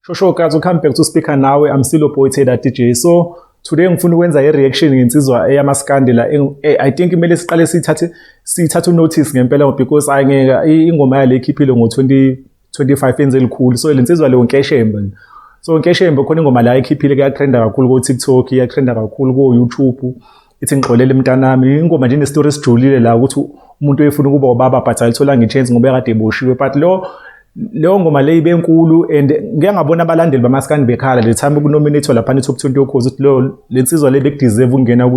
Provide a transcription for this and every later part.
Sho guys, welcome back to Speaker Nawe. I'm still your boy Taylor DJ. So today ngifuna ukwenza i-reaction ngensizwa eyamaskandi la. I think kumele siqale sithathe unotice ngempela because ayingeke ingoma yale ikhiphile ngo-2025 yenze elikhulu. So le nsizwa leyo Nkeshembe. So Nkeshembe khona ingoma la ikhiphile, kuyatrenda kakhulu ko-TikTok, iyatrenda kakhulu ko-YouTube. Ithi "Ngixolele mntanami". Ingoma nje ine-story esijulile la ukuthi umuntu oyefuna ukuba ubaba but ayitholanga i-chance ngoba ekade eboshiwe, but lo leyo ngoma le ibe nkulu and ngike ngabona abalandeli bamaskandi bekhala le time kunominate laphana i-top 20 yokhozi ukuthi lo le nsizwa le bekudeserve ukungena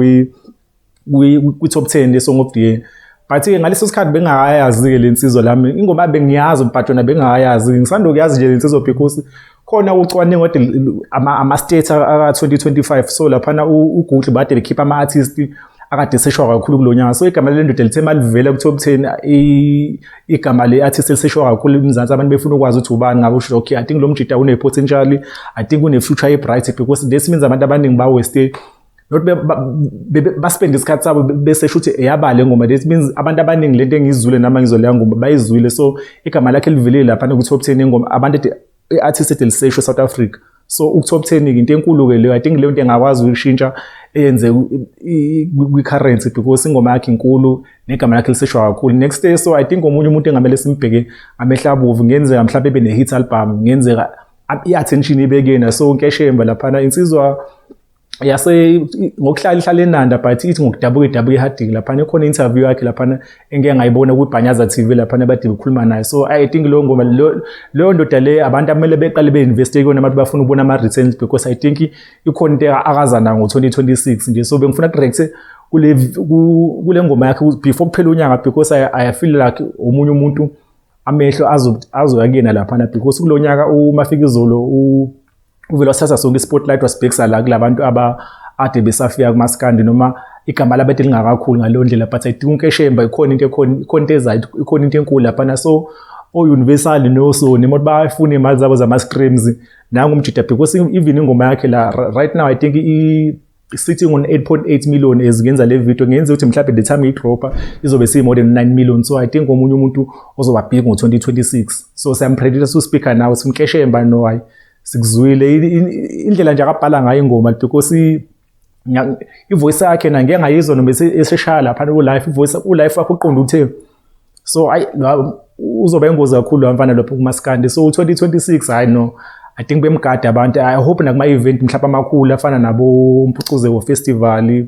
kwi-top 10 ye-Song of the Year, but-ke ngaleso sikhathi bengingakayazi-ke le nsizwa lami. Ingoma bengiyazi but yona bengingakayazi, ngisanda kuyazi nje le nsizwa because khona ucwaningo kade ama-state aka-2025. So laphana uGoogle bade bekhipha ama-artist akade eseshwa kakhulu kulo nyaka, so igama lale ndoda lithe malivela ku-top 10, igama le-artist eliseshwa kakhulu eMzansi, abantu befuna ukwazi ukuthi ubani. Ngabe usho, okay, I think lo mjida une-potential, I think une-future e-bright because this means abantu abaningi ba-waste not baspende isikhathi sabo besesho ukuthi eyabala le ngoma. This means abantu abaningi lento engiyizwile noma ngizwe leya ngoma bayizwile. So igama lakhe livelile laphana ku-top 10 yengoma abantu i-artist ede lisesho South Africa. So uku-top 10 into enkulu-ke leyo. I think leyo nto engakwazi ukuyishintsha eyenze kwi-currency because ingoma yakhe inkulu negama lakhe liseshwa kakhulu next day. So I think omunye umuntu engamele simbheke amehlo abovu, kungenzeka mhlawumbe ebe ne-hit album, kungenzeka i-attention ibe kuyena. So Nkeshemba laphana, insizwa yase ngokuhlala ihlala eNanda but ithi ngokudabuka idabuka eHarding. Laphana ikhona interview yakhe laphana engike ngayibona kwiBhanyaza TV laphana bade bekhuluma naye. So I think leyo ngoma, leyo ndoda le, abantu amele beqale be-investe kuyona abantu bafuna ukubona ama-returns because I think ikhona into akaza nayo ngo-2026 nje. So bengifuna ku-react kule ngoma yakhe before kuphela unyaka because I feel like omunye umuntu amehlo azoya kuyena laphana because kulo nyaka uMafikizolo uvele wasithatha sonke i-spotlight, wasibhekisa la kulabantu aba ade besafika kumaskandi noma igama labo ade lingakakhulu ngaleyo ndlela, but I think uNkeshemba ikhona into ekhona, ikhona into ezayo, ikhona into enkulu laphana. So o-Universal noSony imoto bayafuna iy'mali zabo zama-streams nangu umjida because even ingoma yakhe la right now I think sitting on 8.8 million as ngenza le video. Ngenza ukuthi mhlawumbe the time idropa izobe siyi more than 9 million. So I think omunye umuntu ozoba big ngo-2026. So siyampredict su-Speaker Nawe, simkeshemba no hayi sikuzwile indlela nje akabhala ngayo ingoma because i-voice yakhe na ngeke ngayizwa noma eseshaya lapha ku-live, i-voice u-live wakhe uqonda uthe. So ayi uzoba ingozi kakhulu lo mfana lapho kumaskandi. So 2026, hayi no, I think bemgada abantu. I hope nakuma-event mhlawumbe amakhulu afana nabo Mpucuzeko Festival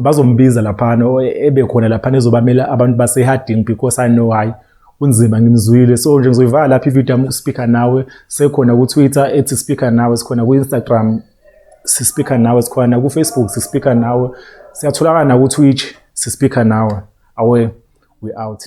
bazombiza laphana, ebe khona laphana ezobamela abantu base-Harding because I know hayi unzima, ngimzwile. So nje ngizoyivala lapha ivideo yami. Speaker Nawe sekhona ku-Twitter ethi Speaker Nawe, sikhona ku-Instagram si-Speaker Nawe, sikhona ku-Facebook si-Speaker Nawe, siyatholakala naku-Twitch si-Speaker Nawe. Awe, we out.